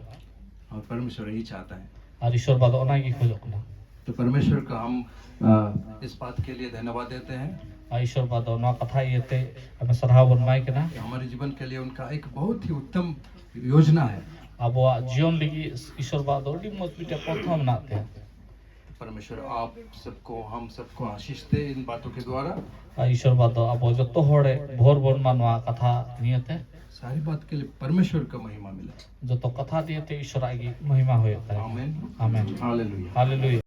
और परमेश्वर यही चाहता है। ᱟᱨ ᱤᱥᱚᱨ ᱵᱟ ᱫᱚ ᱚᱱᱟ ᱜᱮ ᱠᱷᱚᱡᱚᱜ ᱠᱟᱱᱟ᱾ तो परमेश्वर का हम, अ, इस बात के लिए धन्यवाद देते हैं। ᱟᱨ ᱤᱥᱚᱨ ᱵᱟ ᱫᱚ ᱱᱚᱣᱟ ᱠᱟᱛᱷᱟ ᱤᱭᱟᱹᱛᱮ ᱟᱭᱢᱟ ᱥᱟᱨᱦᱟᱣ ᱵᱚᱱ ᱮᱢᱟᱭ ᱠᱟᱱᱟ᱾ हमारे जीवन के लिए उनका एक बहुत ही उत्तम योजना है। ᱟᱵᱚᱣᱟᱜ ᱡᱤᱭᱚᱱ ᱞᱟᱹᱜᱤᱫ ᱤᱥᱚᱨ ᱵᱟ ᱫᱚ ᱟᱹᱰᱤ ᱢᱚᱡᱽ ᱢᱤᱫᱴᱮᱱ ᱯᱚᱱᱛᱷᱟ ᱢᱮᱱᱟᱜ ᱛᱟᱭᱟ᱾ परमेश्वर आप सबको, हम सबको आशीष दे इन बातों के द्वारा। ᱟᱨ ᱤᱥᱚᱨ ᱵᱟ ᱫᱚ ᱟᱵᱚ ᱡᱚᱛᱚ ᱦᱚᱲᱮ ᱵᱷᱳᱨ ᱵᱚᱱ ᱢᱟ ᱱᱚᱣᱟ ᱠᱟᱛᱷᱟ ᱱᱤᱭᱟᱹᱛᱮ᱾ सारी बात के लिए परमेश्वर का महिमा मिले। ᱡᱚᱛᱚ ᱠᱟᱛᱷᱟ ᱫᱤᱭᱮᱛᱮ ᱤᱥᱚᱨᱟᱜ ᱜᱮ ᱢᱚᱦᱤᱢᱟ ᱦᱩᱭᱩᱜ ᱛᱟᱭᱟ᱾ ᱟᱢᱮᱱ᱾ ᱟᱢᱮᱱ᱾ ᱦᱟᱞᱮᱞᱩᱭᱟ᱾ ᱦᱟᱞᱮᱞᱩᱭᱟ᱾